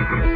السلام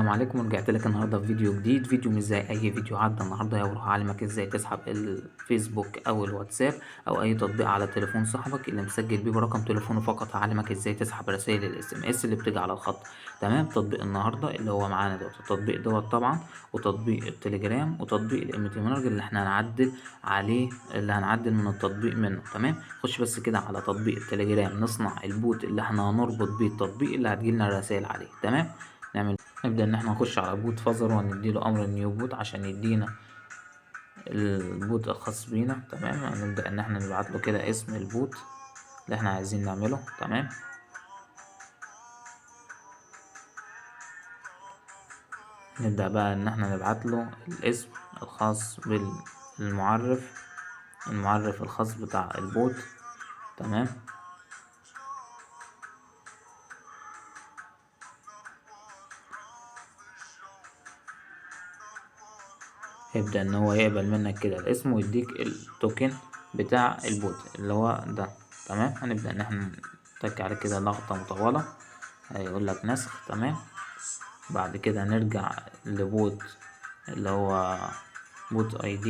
عليكم، ورجعت لك النهارده في فيديو جديد، فيديو مش زي اي فيديو عدى. النهارده هروح اعلمك ازاي تسحب الفيسبوك او الواتساب او اي تطبيق على تليفون صاحبك اللي مسجل بيه برقم تليفونه فقط. هعلمك ازاي تسحب رسائل ال SMS اللي بتيجي على الخط. تمام، تطبيق النهارده اللي هو معانا دوت، التطبيق دوت طبعا، وتطبيق التليجرام، وتطبيق ال MT Manager اللي احنا هنعدل عليه، اللي هنعدل من التطبيق منه. تمام، خش بس كده على تطبيق التليجرام، نصنع ال bot اللي احنا هنربط بيه التطبيق اللي هتجيلنا الرسائل عليه. تمام، نبدأ إن احنا نخش على BotFather ونديله أمر new bot عشان يدينا ال bot الخاص بينا. تمام، هنبدأ إن احنا نبعت له كده اسم ال bot اللي احنا عايزين نعمله. تمام، نبدأ بقى إن احنا نبعت له الاسم الخاص بالمعرف، المعرف الخاص بتاع ال bot. تمام، يبدأ ان هو يقبل منك كده الاسم ويديك ال token بتاع ال bot اللي هو ده. تمام، هنبدأ ان احنا نتك على كده ضغطة مطولة، هيقول لك نسخ. تمام، بعد كده نرجع ل bot اللي هو bot ID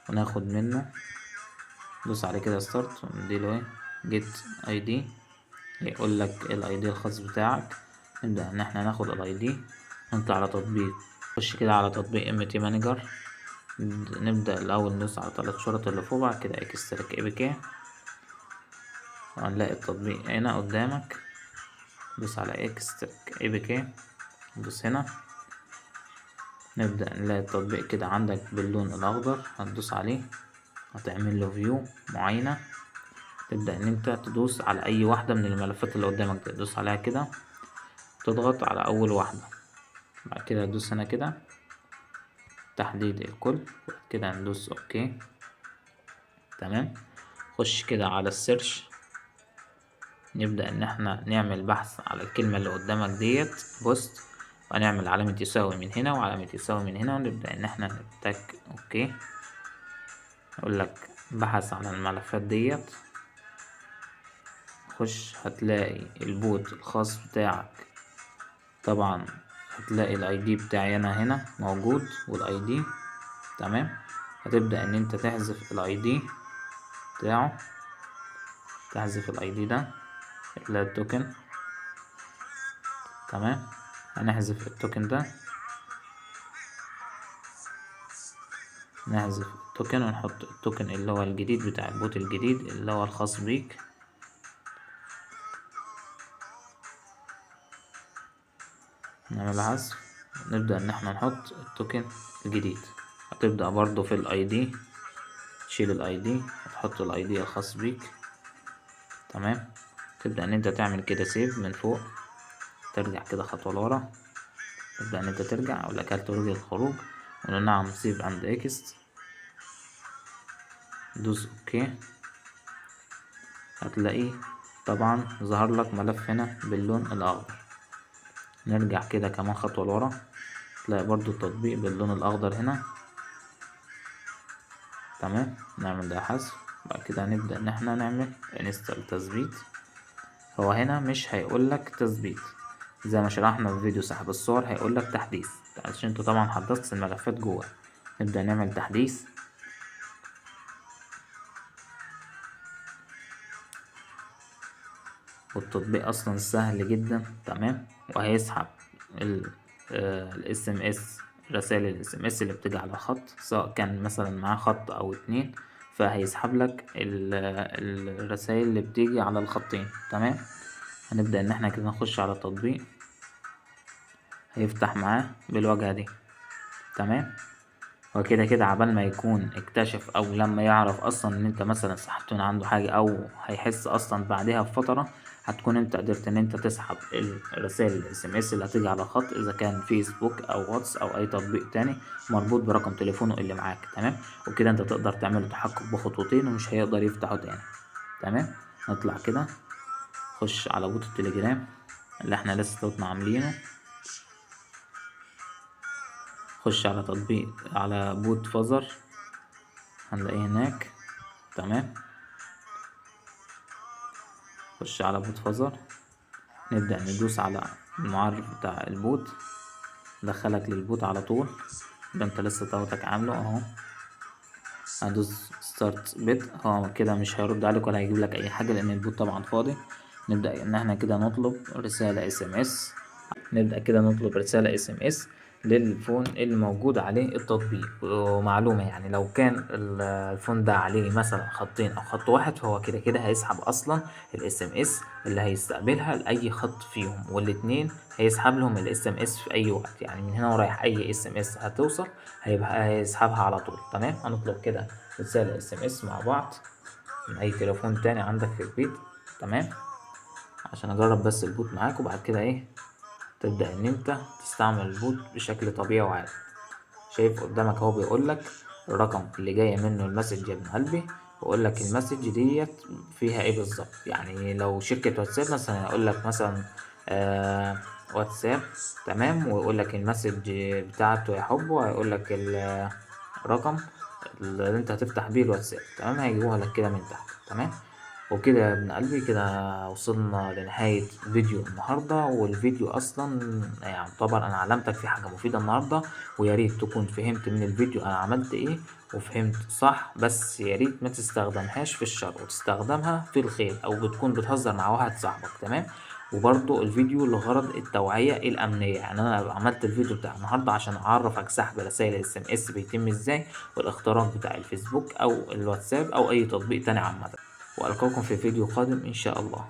وناخد منه، دوس على كده start ونديله ايه get ID، يقول لك ال ID الخاص بتاعك. نبدأ ان احنا ناخد ال ID ونطلع على تطبيق، نخش كده على تطبيق MT Manager. نبدأ الأول ندوس على 3 شرط اللي فوق، بعد كده extract APK، وهنلاقي التطبيق هنا قدامك. دوس على extract APK، دوس هنا، نبدأ نلاقي التطبيق كده عندك باللون الأخضر، هتدوس عليه، هتعمل له view معاينة. تبدأ إن أنت تدوس على أي واحدة من الملفات اللي قدامك دي، تدوس عليها كده، تضغط على أول واحدة، بعد كده تدوس هنا كده تحديد الكل، بعد كده ندوس okay. تمام، خش كده على ال search، نبدأ ان احنا نعمل بحث على الكلمة اللي قدامك ديت post، وهنعمل علامة يساوي من هنا وعلامة يساوي من هنا، ونبدأ ان احنا نتك okay. اقول لك بحث على الملفات ديت، خش هتلاقي ال bot الخاص بتاعك، طبعا هتلاقي ال ID بتاعي انا هنا موجود وال ID. تمام، هتبدأ ان انت تحذف ال ID بتاعه، تحذف ال ID ده اللي هو ال token. تمام، هنحذف ال token ده، نحذف ال token ونحط ال token اللي هو الجديد بتاع ال bot الجديد اللي هو الخاص بيك. نعمل حذف، نبدأ ان احنا نحط ال token الجديد. هتبدأ برضو في ال ID، تشيل ال ID هتحط ال ID الخاص بيك. تمام، تبدأ ان انت تعمل كده save من فوق، ترجع كده خطوة لورا، تبدأ ان انت ترجع اقول لك هل تريد الخروج، قول نعم save and exit، دوس okay. هتلاقيه طبعا ظهر لك ملف هنا باللون الاخضر. نرجع كده كمان خطوة لورا، تلاقي برضو التطبيق باللون الأخضر هنا. تمام، نعمل ده حذف، بعد كده هنبدأ إن احنا نعمل install تثبيت. هو هنا مش هيقولك تثبيت زي ما شرحنا في فيديو سحب الصور، هيقولك تحديث عشان انت طبعا حدثت الملفات جوه. نبدأ نعمل تحديث. والتطبيق أصلا سهل جدا. تمام، وهيسحب ال SMS، رسائل ال SMS اللي بتيجي على الخط، سواء كان مثلا معاه خط أو 2، فهيسحب لك الرسائل اللي بتيجي على الخطين. تمام، هنبدأ إن احنا كده نخش على التطبيق، هيفتح معاه بالواجهة دي. تمام، وكده كده عبال ما يكون اكتشف أو لما يعرف أصلا إن أنت مثلا سحبت من عنده حاجة، أو هيحس أصلا بعدها بفترة، هتكون أنت قدرت إن أنت تسحب الرسائل ال SMS اللي هتيجي على الخط، إذا كان فيسبوك أو واتس أو أي تطبيق تاني مربوط برقم تليفونه اللي معاك. تمام، وكده أنت تقدر تعمل تحقق بخطوتين ومش هيقدر يفتحه تاني. تمام، نطلع كده خش على bot التليجرام اللي احنا لسه دوتنا عاملينه. خش على تطبيق على BotFather، هنلاقيه هناك. تمام، خش على BotFather، نبدأ ندوس على المعرف بتاع ال bot، دخلك لل bot على طول. ده انت لسه توتك عامله اهو. هدوس start bot، هو كده مش هيرد عليك ولا هيجيب لك اي حاجة لان ال bot طبعا فاضي. نبدأ ان احنا كده نطلب رسالة SMS، نبدأ كده نطلب رسالة SMS لل phone اللي موجود عليه التطبيق. ومعلومة يعني لو كان ال phone ده عليه مثلا خطين او خط واحد، فهو كده كده هيسحب اصلا ال SMS اللي هيستقبلها لأي خط فيهم، والاتنين هيسحب لهم ال SMS في اي وقت. يعني من هنا ورايح اي SMS هتوصل هيبقى هيسحبها على طول. تمام، هنطلب كده رسالة SMS مع بعض من اي تليفون تاني عندك في البيت. تمام، عشان اجرب بس ال bot معاك، وبعد كده ايه تبدأ ان انت تستعمل ال bot بشكل طبيعي وعادي. شايف قدامك اهو بيقولك الرقم اللي جاية منه ال message يا ابن قلبي، بيقولك ال message ديت فيها ايه بالظبط. يعني لو شركة واتساب مثلا يقولك مثلا واتساب، تمام، ويقولك ال message بتاعته يا حب، وهيقولك الرقم اللي انت هتفتح بيه الواتساب. تمام، هيجيبوها لك كده من تحت. تمام، وكده يا ابن قلبي كده وصلنا لنهاية فيديو النهاردة. والفيديو أصلا يعني طبعا أنا علمتك في حاجة مفيدة النهاردة، ويا ريت تكون فهمت من الفيديو أنا عملت إيه وفهمت صح، بس يا ريت ما تستخدمهاش في الشر وتستخدمها في الخير، أو بتكون بتهزر مع واحد صاحبك. تمام، وبرضو الفيديو لغرض التوعية الأمنية، يعني أنا عملت الفيديو بتاع النهاردة عشان أعرفك سحب رسائل ال SMS بيتم إزاي، والاختراق بتاع الفيسبوك أو الواتساب أو أي تطبيق تاني عامة. وألقاكم في فيديو قادم إن شاء الله.